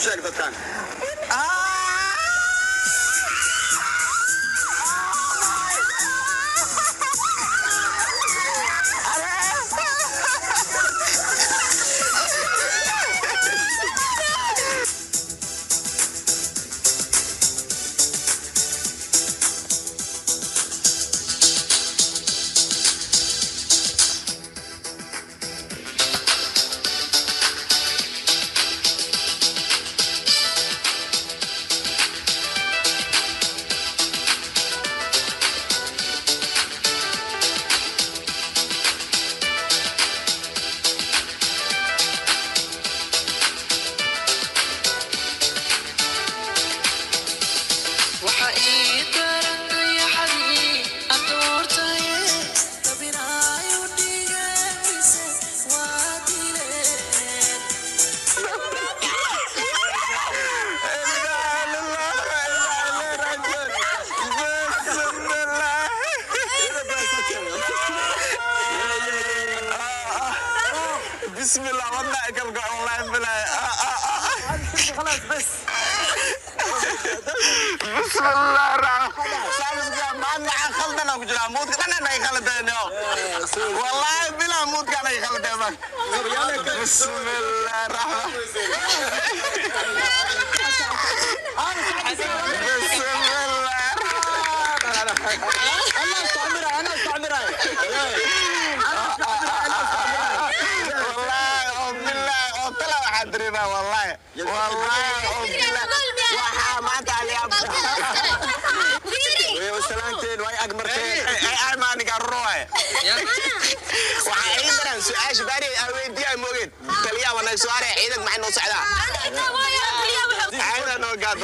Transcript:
Sheeg dadkan. Waxa ii daran dayaxadii aan doortaye, dabinaayu dhigemise waa dileen. Inna lillahi wa inna ilayhi raaji'uun. Bismillah. Bismillah, wadna kalka, wallahi bilahi. خلاص بس. Bismillah rahmaan. Maanta waxaan khaldan ku jiraa, mood-ka dhan ay khaldeen. Wallahi bilaa, mood-ka ay khaldeen. Bismillah rahmaan. Bismillah. انا استعمرها، انا استعمرها. Wallahi oo billahi oo tala, waxaan dareemaa, wallahi wallahi oo billahi, waxaa maanta aliyaab. Salaanteen way agmarteen. Maaniga ruuxe waxaa ii daran su-aasha baari aan weydiiyaa moogeen taliyaa wanay su'aale, ciidanka maxay noo socdaa, ciidan noo gaado.